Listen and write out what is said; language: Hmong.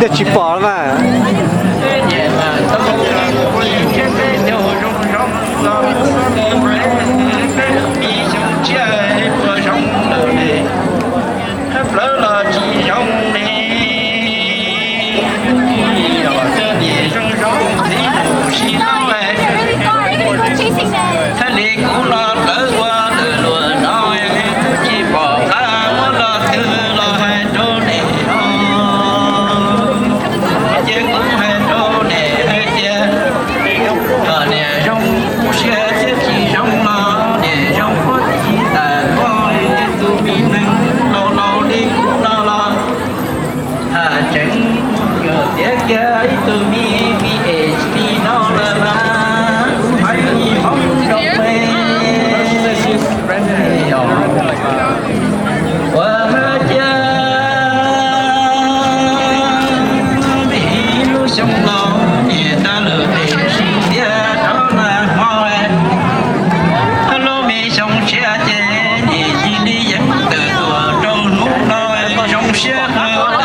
Tsis pom mas. Plawv los tsis zoo ne. Niam zoo zoo txiv mus sim no, thiaj li kuv no plawv ua lwm luag no, tsis pom qab muab lo twg los hais rau niam no. Ces kuv hais rau niam hais tias, kom niam zoo siab thiab tsis zoo los niam zoo huab tis tawm tuaj, tus me neeg laus laus li kuv no los tham tseeb, yog tiav kiag ib tug me me es li no lawm mas hais li hmoob zoo me. Ua cia vim lub xyoo laus niam tas lawm, tiam sis thiaj rov na hmo lub me xyoo tshiab ces niam cia li yeej tawm tuaj rau hnub no, zoo siab heev.